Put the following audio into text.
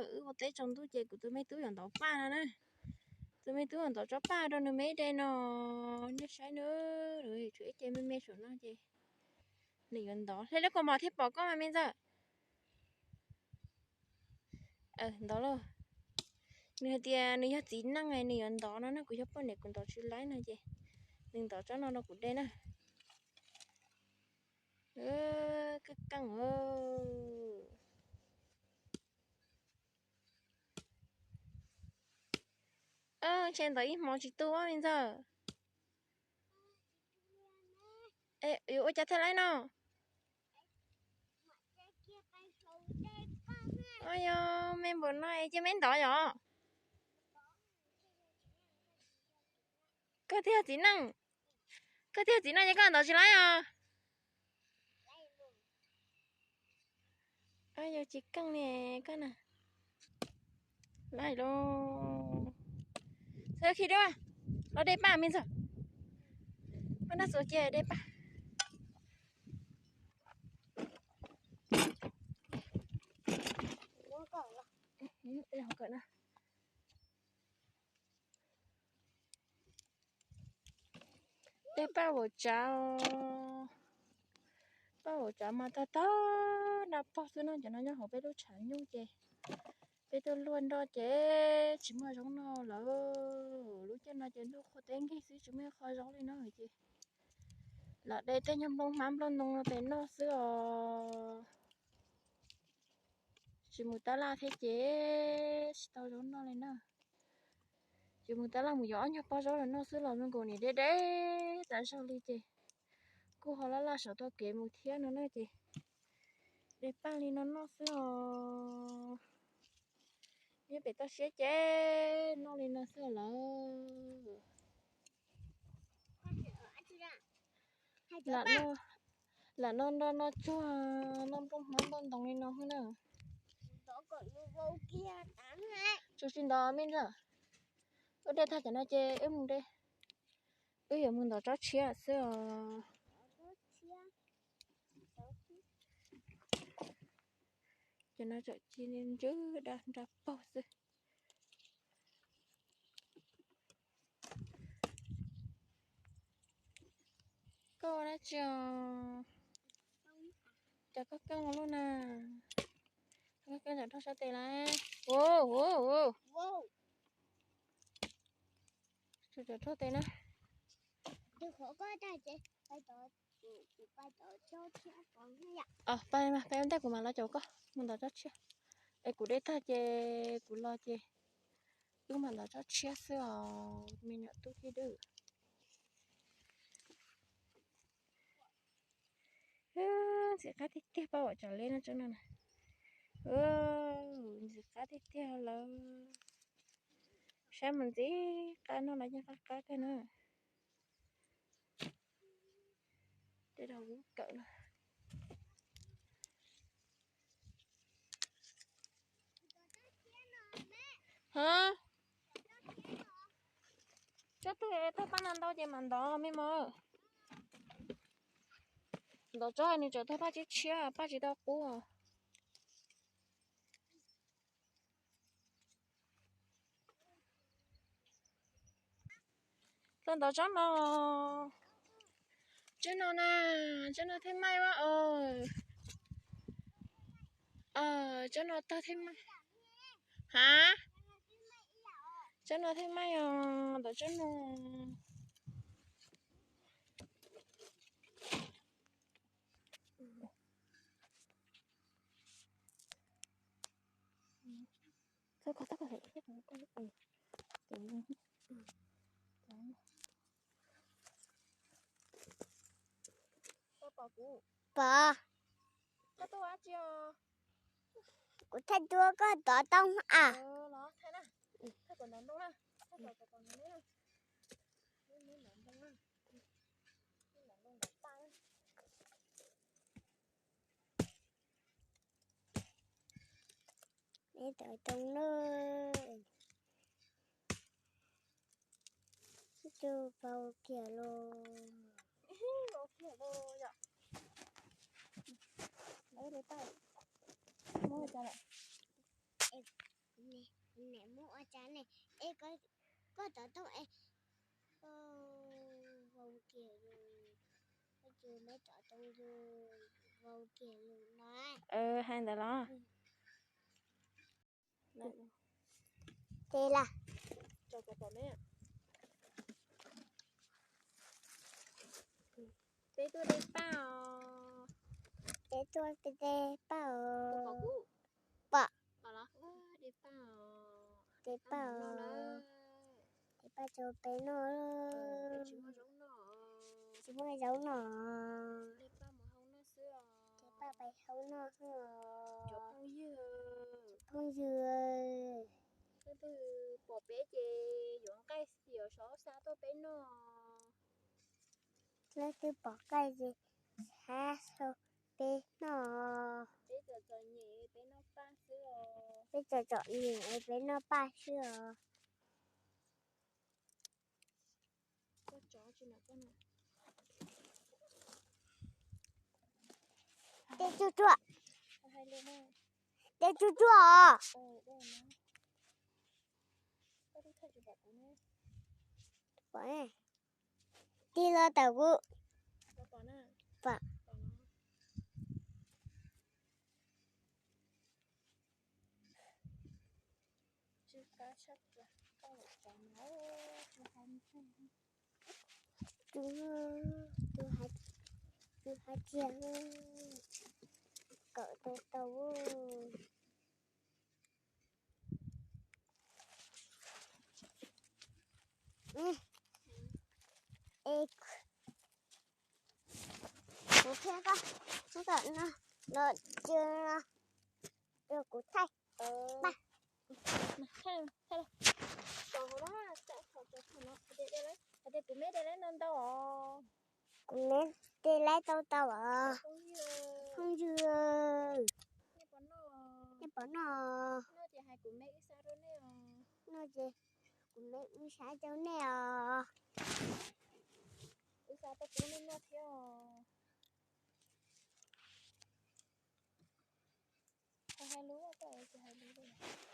Wb ua teb tsaus ntuj ces kuv tus me tub yuav ntov paj no na. Tus me tub yuav ntov tsob paj rau nws me de no. Nej saib na, tshuav ib ce me me saum no ces nws yuav ntov. Hle lub kaus mom thiaj pom koj mas me ntxawm. Ntov lauj. Nws hais tias nws yog txiv neej, nws yuav ntov no na, kuv yog poj niam kuv ntov tsis laib no ces nws ntov tsob no rau kuv de na. Keej keej. Ntshe ntov ib hmo tsis tu me ntxawg. Yuav ua cas thiaj laib no? Yog me npaum no es cia me ntov yom? Koj thiaj txiv neej, koj thiaj txiv neej ces koj ntov tsis laib os. Yog tsis keej li koj na. Laib lauj. Xav khi dua, los de paj me ntxawg. Paj nab txuas kiag de paj. Tej paj vauv tsav, paj vauv tsav mas tag tag nrho pog xwb no, cov no nyob hauv peb lub tshav nyuj ces peb tuaj luaj nroj ces tsis muaj zaub noj lawm. Lub caij no ces ntuj qhua teb nkig xwb tsis muaj ib qho zaub li no ces lam de tej nyuag nplooj hmab nplooj ntoo no pem noj xwb os. Tsis mus tab laj thiab ces tsis tau zaub noj li na. Tsis mus tab laj mus yuav ob nyuag pob zaub los noj xwb los zoo nkaus nim deb deb tas zog li ces kuj ho laj laj saum tau kev mus thiab no na ces de paj li no noj xwb os. Nyob pem toj siab ces noj li no xwb lawm. Lam noj nroj noj tsuag, noj nplooj hmab nplooj ntoo li no xwb na. Tsuas tsis ntov me ntxawg. Wb de tag cov no ces wb mus de, wb yuav mus ntov tsob tshiab xwb os. Cov no tseem ci ntswg da nra paug xwb. Koj ua dab tsi os? Cov koj keej ua luaj na. Koj keej cov rog sab tes lawm. Ua, ua, ua. Tsum cov rog tes na. Pais mas, pais ua ntej kuv mam los caum koj mus ntov tsob tshiab. Es kuv de tag ces kuv los ces wb mam ntov tsob tshiab xwb os me nyuam tub thiab dwb. Ntxim qab tiag tiag paj vauv tsav leb no tsob no na. Ntxim qab tiag tiag lawm. Saib mus ntxim qab no los yeej qab qab kawg na. Tej dag kub kawm na. Tsob twg tag paj no ntau ces mam ntov me mos. Ntov tsob nws tseem tag paj tshiab tshiab, paj tsis tau qub. Tau ntov tsob no, tsob no na, tsob no thiaj maij ua os. Tsob no tag thiaj maij. Ha, tsob no thiaj maij os, ntov tsob no. Pom, kuv thaij tuaj koj tov tau a. Neb tau tau na. Sib tw pau kiag los. Muab cov lawm. Niam muab ua cas ne? Es koj rov tooj es vau kiag lawm. Koj tus me rov tooj yus vau kiag lawm na. Hais ntawd los? Ces las. Peb tuaj de paj os. Peb tuaj de paj os. Pom, pom. De paj os. De paj rau peb noj. Tsis muaj zaub noj. De paj peb hau noj xwb os. Cov phooj ywg, phooj ywg, leej twg pom peb ces yuav nqaij yuav sov xa tuaj peb noj. Leej twg pom nqaij ces xa xa peb noj. Peb txom txom nyem peb noj paj xwb os. Peb txom txom nyem peb noj paj xwb os. Dej tsuag tsuag. Dej tsuag tsuag os. Pom, tig los tawm kuv. Pom. Tus, tus hais, tus hais tias kawm tau tau. Es kuv qhia koj, koj no los tsis los rau kuv thaij paj. Hais tias kuv me de laib ntau ntau os. Kuv me de laib tau tau os. Phooj ywg, nej puas noj? Noj ces kuv me wb xa rau nej os. Wb xa tuaj pub nej noj thiab os. Hais lus, hais lus.